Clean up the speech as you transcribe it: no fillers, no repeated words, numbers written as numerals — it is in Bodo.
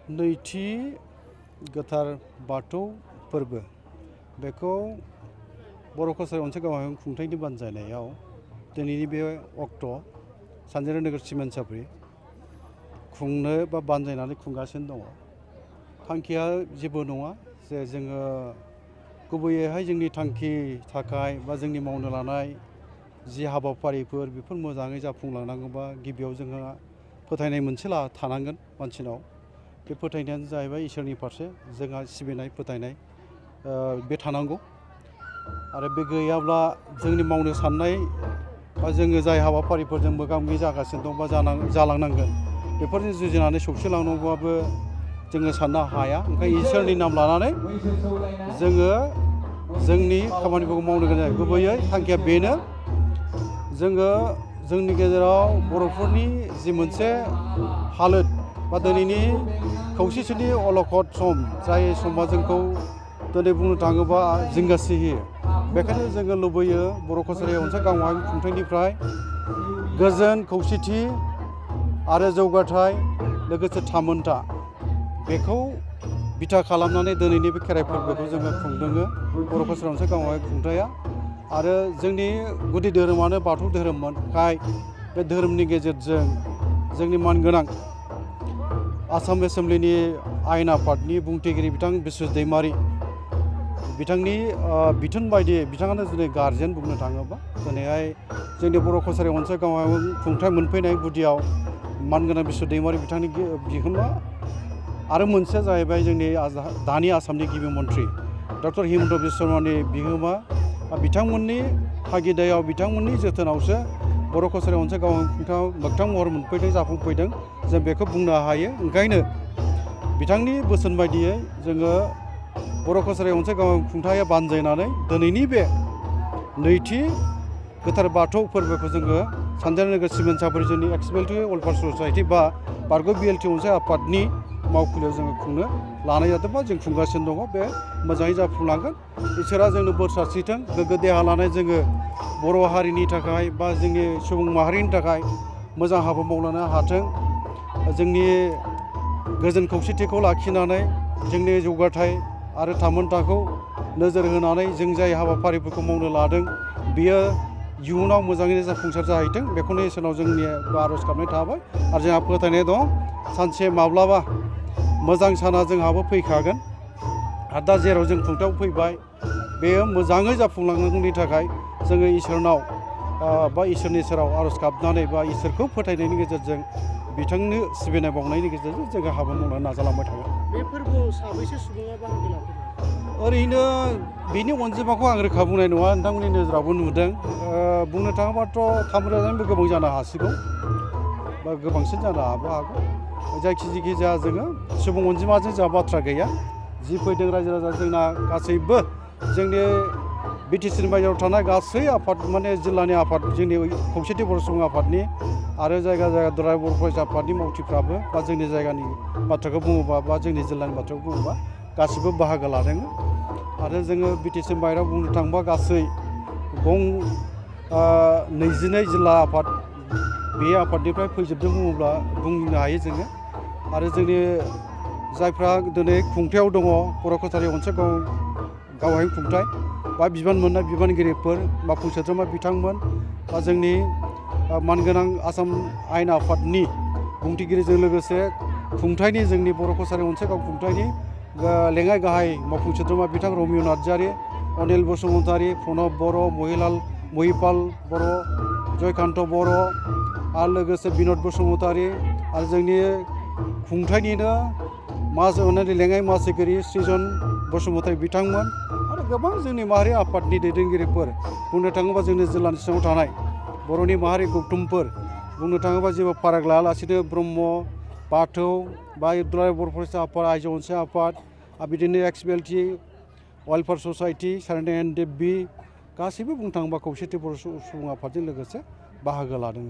नैथि गोथार बाथौ फोरबो बेखौ बर' कसारी अनसाय गावहाय खुंथायनि बानजायनायाव दिनैनि बे अक्ट' सानजारि नोगोर सिमेन्ट सापरि खुंनो बा बानजायनानै खुंगासिनो दङ। थांखिया जेबो नङा जे जोङो गुबैयैहाय जोंनि थांखि थाखाय बा जोंनि मावनो लानाय जि हाबाफारिफोर बेफोर मोजाङै जाफुंलांनांगौबा गिबियाव जोंहा फोथायनाय मोनसे थानांगोन मानसिनाव। बे फोथायनायानो जाहैबाय इसोरनि फारसे जोंहा सिबिनाय फोथायनाय बे थानांगौ। आरो बे गैयाब्ला जोंनि मावनो साननाय बा जोङो जाय हाबाफारिफोरजों मोगा मोगि जागासिनो दं बा जालांनांगोन बेफोरजों जुजिनानै सौसिलांनांगौबाबो जोङो साननो हाया। ओंखायनो इसोरनि नाम लानानै जोङो जोंनि खामानिफोरखौ मावनो गोनां जायो। गुबैयै थांखिया बेनो जोङो जोंनि गेजेराव बर'फोरनि जि मोनसे हालोद बा दिनैनि खौसेथिनि अलखद सम जाय समा जोंखौ दिनै बुंनो थाङोबा जिंगासिहोयो। बेखायनो जोङो लुबैयो बर' कसारी अनसाय गावहाय खुंथायनिफ्राय गोजोन खौसेथि आरो जौगाथाय लोगोसे थामोनथा बेखौ बिथा खालामनानै दिनैनि बे खेराइ फोरबोखौ जोङो खुंदोङो। बर' कसारी अनसाय गावहाय खुंथाया आरो जोंनि गुदि धोरोमानो बाथौ धोरोमखाय बे धोरोमनि गेजेरजों जोंनि मानगोनां आसाम एसेम्ब्लिनि आयेन आफादनि बुंथिगिरि बिथां बिस्वजित दैमारि बिथांनि बिथोन बायदियै बिथाङानो दिनै गारजेन बुंनो थाङोबा दिनैहाय जोंनि बर' कसारी अनसाय गावहाय खुंथाय मोनफैनाय गुदियाव मानगोनां बिस्वजित दैमारि बिथांनि बिहोमा आरो मोनसेया जाहैबाय जोंनि दानि आसामनि गिबि मन्थ्रि डक्टर हिमन्त बिश्व शर्मानि बिहोमा बिथांमोननि थागिदायाव बिथांमोननि जोथोनावसो बर' कसारी अनसाय गावहाय खुंथायाव मोगथां महर मोनफैदों जाफुंफैदों जों बेखौ बुंनो हायो। ओंखायनो बिथांनि बोसोन बायदियै जोङो बर' कसारी अनसाय गावहाय खुंथाया बानजायनानै दिनैनि बे नैथि गोथार बाथौ फोरबोखौ जोङो सानजारि नोगोर सिमेन्ट सापरि जोंनि एक्स-BLT वेलफेयार ससाइटि बा बारग' BLT अनसाय आफादनि मावखुलियाव जोङो खुंनो लानाय जादों बा जों खुंगासिनो दङ। बे मोजाङै जाफुंलांगोन। इसोरा जोंनो बोर सारस्रिथों गोग्गो देहा लानाय जोङो बर' हारिनि थाखाय बा जोंनि सुबुं माहारिनि थाखाय मोजां हाबा मावलांनो हाथों। जोंनि गोजोन खौसेथिखौ लाखिनानै जोंनि जौगाथाय आरो थामोनथाखौ नोजोर होनानै जों जाय हाबाफारिफोरखौ मावनो लादों बियो इयुनाव मोजाङैनो जाफुंसार जाहैथों बेखौनो इसोरनाव जोंनि आर'ज गाबनाय थाबाय। आरो जोंहा फोथायनाय दं सानसे माब्लाबा मोजां साना जोंहाबो फैखागोन। आरो दा जेराव जों खुंथायाव फैबाय बेयो मोजाङै जाफुंलांनायनि थाखाय जोङो इसोरनाव बा इसोरनि सेराव आर'ज गाबनानै बा इसोरखौ फोथायनायनि गेजेरजों बिथांनो सिबिनाय बावनायनि गेजेरजों जोङो हाबा मावनो नाजालांबाय थागोन। बे फोरबोआव साबैसे सुबुङा बाहागो लाफैदों? ओरैनो बिनि अनजिमाखौ आं रोखा बुंनाय नङा नोंथांमोननि नोजोरावबो नुदों। बुंनो थाङोबाथ' 3,000निबो गोबां जानो हासिगौ बा गोबांसिन जानो हागौ। जायखि जाया जोङो सुबुं अनजिमाजों जोंहा बाथ्रा गैया। जि फैदों रायजो राजा जोंना गासैबो जोंनि BTC नि बायजोआव थानाय गासै आफाद माने जिल्लानि आफाद जोंनि खौसेथि बर' सुबुं आफादनि आरो जायगा दुलाराय बर' फरायसा आफादनि मावथिफ्राबो बा जोंनि जायगानि बाथ्राखौ बुङोबा बा जोंनि जिल्लानि बाथ्राखौ बुङोबा गासिबो बाहागो लादों। आरो जोङो BTC नि बायहेरायाव बुंनो थाङोबा गासै 22 जिल्ला आफाद बे आफादनिफ्राय फैजोबदों बुङोब्ला बुंनो हायो जोङो। आरो जोंनि जायफ्रा दिनै खुंथायाव दङ बर' कसारी अनसाय गावहाय खुंथाय बा बिबान मोननाय बिबानगिरिफोर मावफुं सोद्रोमा बिथांमोन बा जोंनि मानगोनां आसाम आयेन आफादनि बुंथिगिरिजों लोगोसे खुंथायनि जोंनि बर' कसारी अनसाय गाव खुंथायनि लेङाइ गाहाय मावफुं सोद्रोमा बिथां रमिय नार्जारि, अनिल बसुमतारी, प्रणब बर', महिपाल बर', जयकान्त बर' आरो लोगोसे बिनद बसुमतारी आरो जोंनि खुंथायनिनो लेङाइ मासिगिरि सृजन बसुमतारी बिथांमोन आरो गोबां जोंनि माहारि आफादनि दैदेनगिरिफोर बुंनो थाङोबा जोंनि जिल्लानि सिङाव थानाय बर'नि माहारि गौथुमफोर बुंनो थाङोबा जेबो फाराग लायालासेनो ब्रह्म, बाथौ बा दुलाराय बर' फरायसा आफाद, आइजो अनसाय आफाद आरो बिदिनो एक्स-BLT वेलफेयार ससाइटि, SNDP गासैबो बुंनो थाङोबा खौसेथि बर' सुबुं आफादजों लोगोसे बाहागो लादों।